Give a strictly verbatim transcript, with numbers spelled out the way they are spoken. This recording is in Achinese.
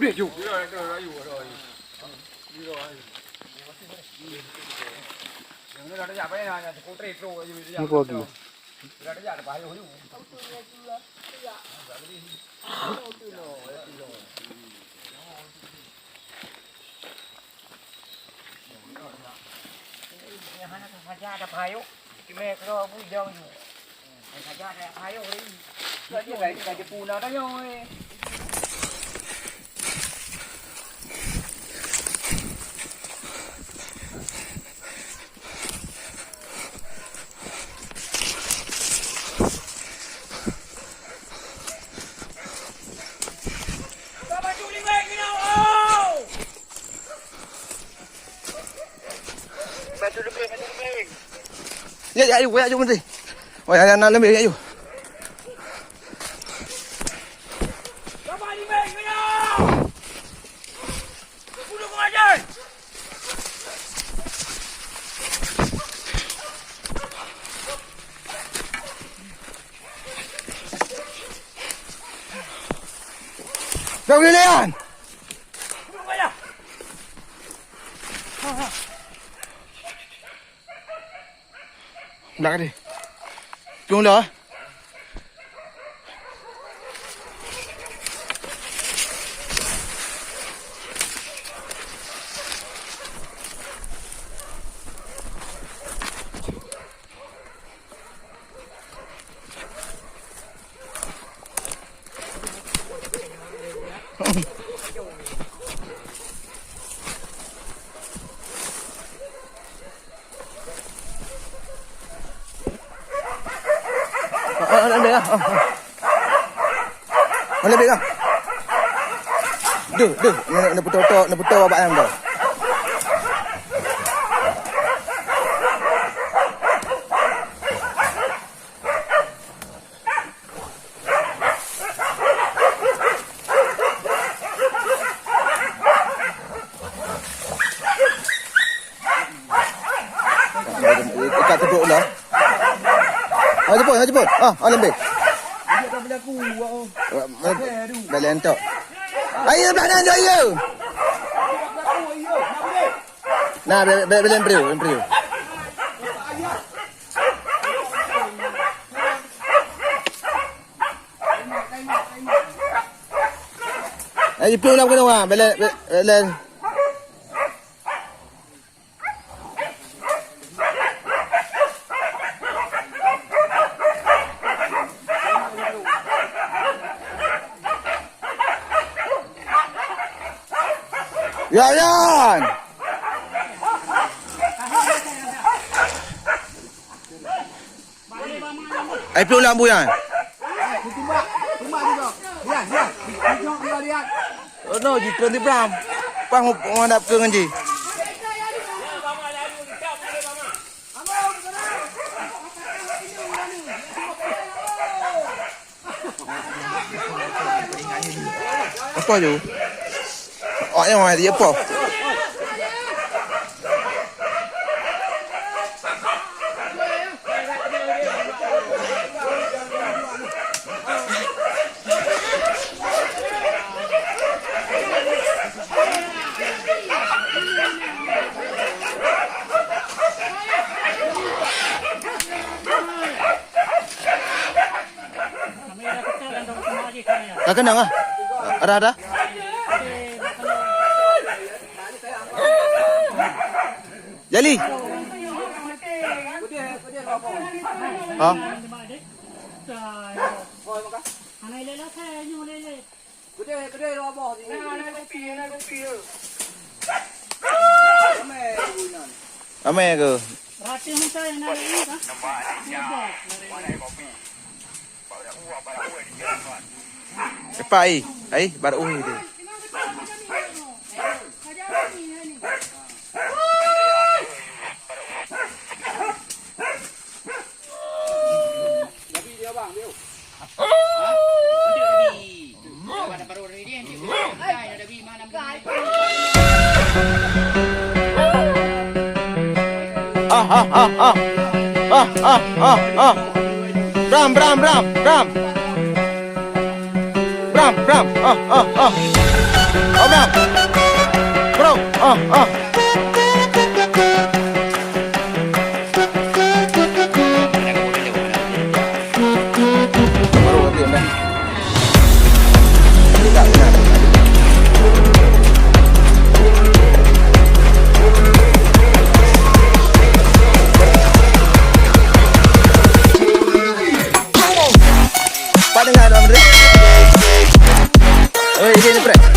Ni pagi. Ya, ya, ayo, ya, ayo, mesti. Oh, ya, ya, nak lembek, ya, ayo. Dah boleh layan. Dah deh. Tunggu dah. Ah, ah, ah, ah, ah. Mana beg ah? Deuh, deuh, na, na peutotok, na peutotok babah ayam tu. Ikat tuduk lah. Ha, jemput, ha, jemput. Ah, ha, lembek. Dah lentok. Ayo, belah nyan, ayo. Nah, bela, bela, bela embryo, embryo. Eh, iplueng lam gunong ah, bela, bela, bela. Ya, Yan. Ai, plueng lam buyan. Oh no, jitreun di Bram. Pang menghadap ke ngan jih. Apa tu? Oh, yang mana dia apa? Ka keunong ah. Arah dah. Jali. Ha? Ramai ke? Lepas ai, ai baru ui tu. Ah, ah, ah, ah. Ah, ah, ah, ah. Bram, Bram, Bram, Bram. Bram, Bram. Ah, ah, ah. Bro, bro, oh, oh. Pak dengar, Tuan Menteri. Oi, ini, ini, Prek.